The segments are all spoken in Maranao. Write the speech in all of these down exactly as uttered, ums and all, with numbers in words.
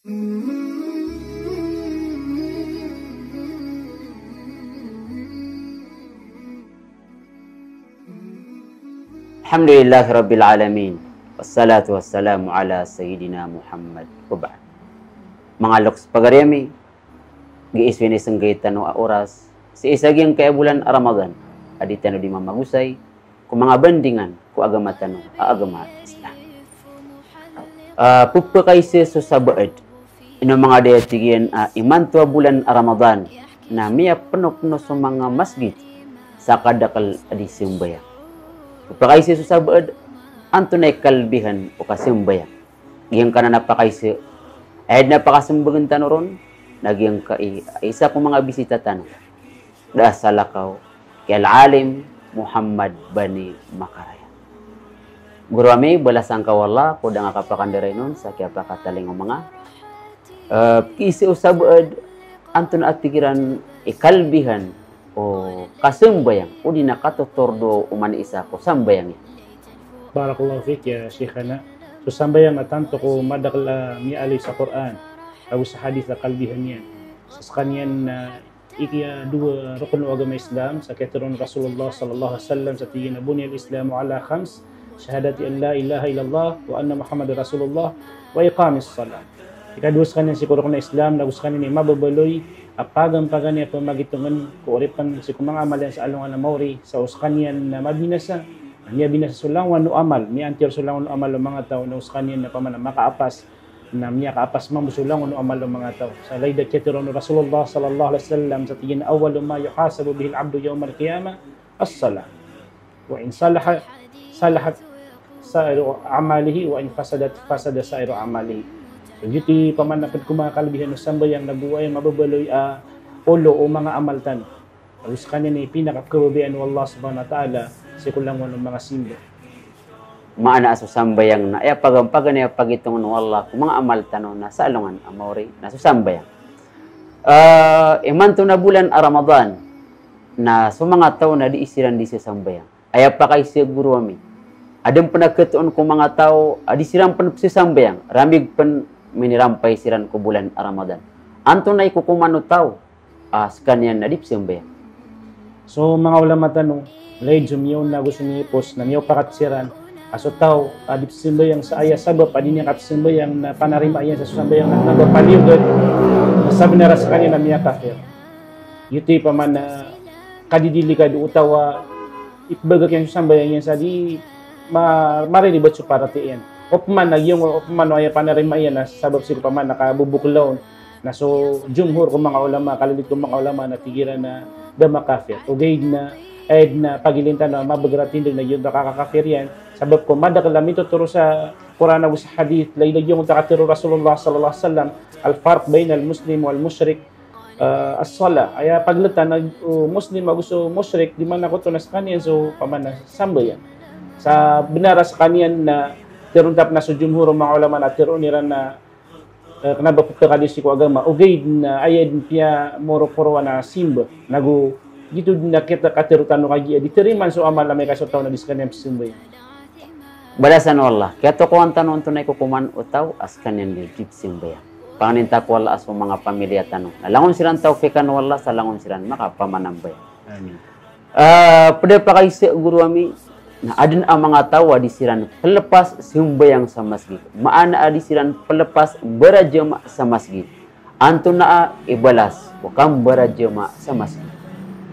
Alhamdulillahi Rabbil Alamin. Wassalatu wassalamu ala Sayyidina Muhammad. Wa ba'd. Manga loks pagari ami, giya so inisnggay tano a oras sii sa giyangkaya bolan a Ramadan a di tano di mamagosay ko manga bandingan ko agama tano a agama Islam. Ah, pphakaisa so sabaad, ino manga daya tig iyan a imanto a bolan a Ramadan na miyapnopno so manga masgit sa kadakl a di sambayang. Pphakaisa so sabaad, antonaa i kalbihan o kasambayang. Giyangkanan a pakaisa, aya dn a pakasambagan tano ron, na giyangkai isa ko manga bisita tano, da a salakaw ki Al-Alim Muhammad Bani Makaraya. Goro ami, balasan ka o Allah ko da nga kapakandarainon sa kiyapakatalingoma nga. Eh, pkaisa o sabaad, antonaa tig iran i kalbihan o kasambayang, odi na katotordo o oman i isa ko sambayang iyan. Barakallahu fik ya Sheikhana. So sambayang na tanto ko madakl a miyaaloy sa Qur'an ago sa hadith a kalbihan iyan. Sa skaniyan na ikadowa rokn o agama Islam, sa kiyatharo o Rasulullah sallallahu alaihi wasallam sa tig iyan a buniyal Islamu ala khams, shahadati an la ilaha illallah wa anna Muhammadar Rasulullah wa iqamis salah. Ikadowa skaniyan sii ko rokn o Islam, na go skaniyan i mababaloy a paganay, paganay a pamagitongan ko oripn sii ko manga amal iyan sa alongan a maori, sa o skaniyan na mabinasa, na miyabinasa so langowan o amal, miyaantiyor so langowan o amal o manga taw, na o skaniyan na pman a makaapas, na miyakaapas mambo so langon o amal o manga taw. Sa lagid a kiyatharo o Rasulullah sallallahu alaihi wasallam sa tig iyan a, "Awwalu ma yuhasabu bihil abdu yawmal qiyamah as-salah. Wa in salahat, salahat sa'iru amalihi, wa in fasadat, fasada sa'iru amalihi." So giyoto i pman a pd ko manga kalbihan o sambayang na go aya mababaloy a olo o manga amal tano. Ago skaniyan i pinakakhababayaan o Allah subhanahu wa ta'ala sii ko langon o manga simba. Maana a so sambayang na aya pagan, paganay a pagitongan o Allah ko manga amal tano na sa alongan a maori na so sambayang. Eh, imanto na bolan a Ramadan na so manga taw na dii siran dii sasambayang. Aya pakaisa, goro ami, adn pn a khatoon ko manga taw a dii siran pn pzasambayang, ramig pn minirampay siran ko bolan a Ramadan. Antonaa i kokoman o taw a skaniyan na di pzasambayang? So manga ulama tano, lagid so miyaona ago so miyaipos, na miyaopakat siran a so taw a di pzasambayang sa aya sabap a di niyan kapzasambayang na panarimaan iyan sa so sambayang na kna ba paliogat, na sabnar a skaniyan na miyakafir. Giyoto i pman a kadidilikado o taw a ipbagak iyan so sambayang iyan sa di ma-, mariribat so paratiyaya iyan. Opama na giyangkoto, opama na aya panarima iyan na sabap sii ko opama na kaboboklaw on. Na so jumhur ko manga ulama, kalilit ko manga ulama na tig iran a da makafir. Ogaid na, aya dn a pagilinta na mabagr a tindg na giyangkoto a kakakafir iyan. Sabap ko madakl a mitotoro sa Qur'an ago sa hadith, lagid a giyangkoto a katharo o Rasulullah sallallahu alaihi wasallam, "Al-farq bainal muslim wal mushrik, eh, as-salah." Aya pagltan a, o Muslim ago so mushrik, di maana koto na skaniyan so opama na sambayang. Sa bnar a skaniyan na tharoon, taman na so jumhur o manga ulama na tharoon iran na, eh, kna ba pphakaliyo sii ko agama. Ogaid na aya dn piyamorokorowaan a simba. Na go giyoto dn a kiyatha-, katharo tano kagiya di tarimaan so amal amay ka so taw na di skaniyan pzasambayang. Balasan o Allah, kiyatokawan tano antonaa i kokoman o taw a skaniyan di pzasambayang. Pangnin ta ko Allah a so manga pamilya tano na langon siran tawfiqan o Allah sa langon siran makapamanambayang. Amin. Ah, pd a pakaisa, goro ami, na adn a manga taw a di siran plpas sambayang sa masgit. Maana a di siran plpas mbarajamaah sa masgit. Antonaa i balas o kambarajamaah sa masgit?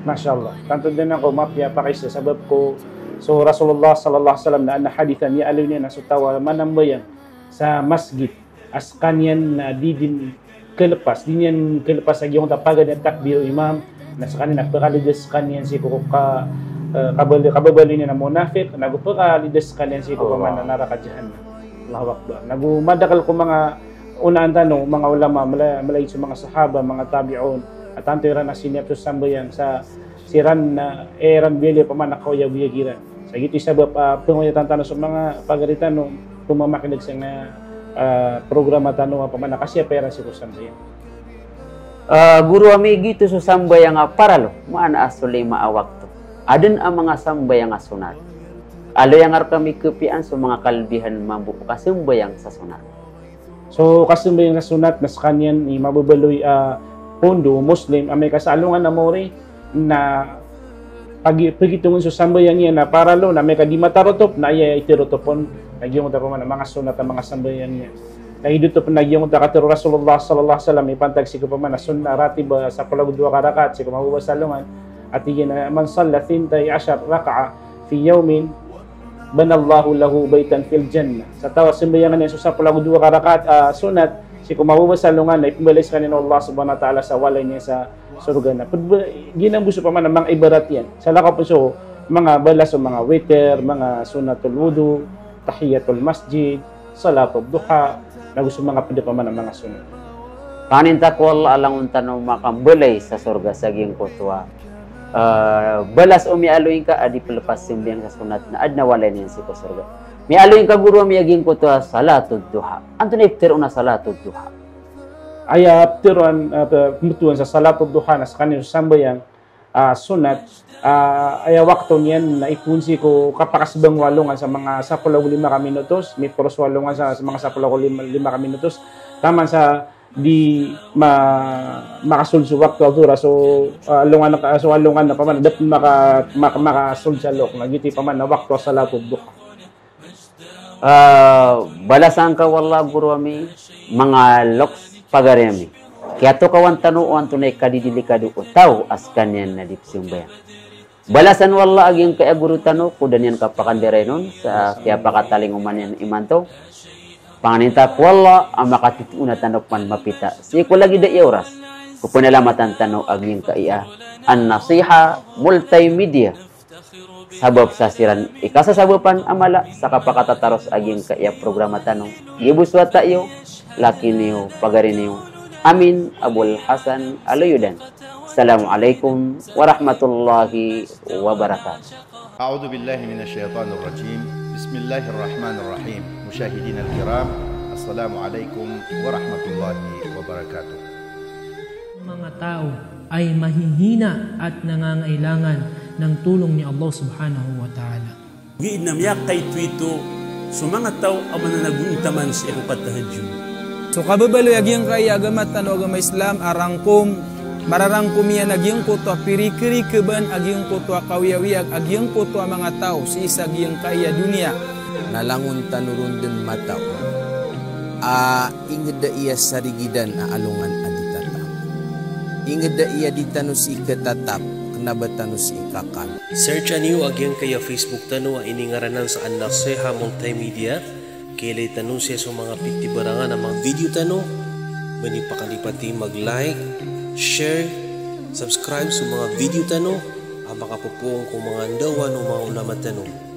Masha Allah. Tanto dn a ko mapiya a pakaisa sabap ko so Rasulullah sallallahu alaihi wasallam na adn a hadith a miyaaloy niyan a so taw a manambayang sa masgit a skaniyan na di dn khalpas, di niyan khalpas a giyangkoto a paganay a takbir o imam, na skaniyan na pkhalida skaniyan sii ko ka-, eh, kabal-, kababaloy niyan a munafiq, na go pkhalida skaniyan sii ko opama na naraka jahannam. Allahu Akbar. Na go madakl ko manga onaan tano, manga ulama, mala-, mala so manga sahaba, manga tabi'un, a tanto iran a siniyap so sambayang sa siran na, eh, iran biyaloy opama na kaoyagoyag iran. Sa giyoto i sabap a, ah, pngoyatan tano so manga pagari tano, ko mamakin'g sangkaya, ah, programa tano, opama na kasiyapa iran sii ko sambayang. Ah, goro ami, giyoto so sambayang a paralo, maana a so lima a wakto. Adn a manga sambayang a sonat. Aloy a nga rkami khapiyaan so manga kalbihan mambo o kasambayang sa sonat. So kasambayang sa sonat na skaniyan i mababaloy a pondo o Muslim amay ka sa alongan a maori na pagi-, pagitongn so sambayang iyan na paralo na amay ka di matarotop na aya itarotop on na giyangkoto pman a manga sonat a manga sambayang iyan. Na giyoto pn na giyangkoto a katharo o Rasulullah sallallahu alaihi wasallam, ipantag sii ko pman a sunnah ratib a sapolo ago dowa ka rakaat sii ko mababa sa alongan. A tig iyan a, "Man salla thintai ashar rak'ah fi yawmin, banallahu lahu baytan fil jannah." Sa taw a sambayangan iyan so sapolo ago dowa ka rakaat, ah, sonat sii ko mababa sa alongan, na ipmbalay skaniyan o Allah subhanahu wa ta'ala sa walay niyan sa sorga. Na pd ba, giyanan bo so pman a manga ibarat iyan. Salakaw pn so manga balas o manga witr, manga sunnatul wudu, tahiyatul masjid, salatud duha, nago so manga pd pman a manga sonat. Pangnin ta ko Allah a langon tano makambalay sa sorga sa giyangkoto a, eh, balas o miyaaloy ngka a di plpas sambayang sa sonat na adn a walay niyan sii ko sorga. Miyaaloy ngka goro a miya giyangkoto a salatud duha. Antonaa i ptharoon a salatud duha? Aya ptharoon, eh, pmbtowan sa salatud duha na skaniyan so sambayang ah, sonat, ah, aya wakto niyan na ipoon sii ko kapakasbang o alongan sa manga sapolo ago lima ka minutos, miporos o alongan sa, sa manga sapolo ago lima, lima ka minutos, taman sa di ma-, makasold so wakto a Dhuhr, so, ah, alongan na, so alongan na pman da pn maka-, maka-, makasold sa loks, na giyoto i pman a wakto a salatud duha. Ah, balasan ka o Allah goro ami, manga loks pagari ami. Kiyatokawan tano o antonaa i kadidilikado o taw a skaniyan na di pzambayang. Balasan o Allah a giyangkaya goro tano ko da niyan kapakandarayn on sa kiyapakatalingoma niyan imanto. Pangnin ta ko Allah a makatitoona tano pman mapita sii ko lagid a aya oras ko pnalamatan tano a giyangkaya An-Nasiha Multimedia. Sabap sa siran i kasasabapan a mala sa kapakatataros a giyangkaya programa tano. Giya bo so wata iyo, laki niyo, pagari niyo, Amin Abul Hasan Aloyodan. Assalamu alaikum warahmatullahi wabarakatuh. أعوذ بالله من الشيطان الرجيم. بسم الله الرحمن الرحيم. مشاهدينا الكرام، السلام عليكم ورحمة الله وبركاته. Manga taw ay mahihina at nangangailangan ng tulong ni Allah Subhanahu wa Ta'ala. Giya na miyakaitoito so manga taw a mananagontaman sii ko katahajjud. So kababaloy a giyangkaya agama tano a agama Islam a rangkom, mararangkom iyan a giyangkoto a pirikrikban a giyangkoto a kawiyawiyag a giyangkoto a manga taw sii sa giyangkaya doniya. Na langon tano ron dn mataw a ingd a aya sarigidan a alongan a di tataw. Ingd a aya di tano sii khatatap, kna ba tano sii kakal. Search-an iyo a giyangkaya Facebook tano a iningaranan sa An-Nasiha Multimedia. Kailay tano sii so manga pithibarangan a manga video tano. Ba niyo pakalipati mag-like, share, subscribe so manga video tano a makapopoon ko manga ndawan o manga ulama tano.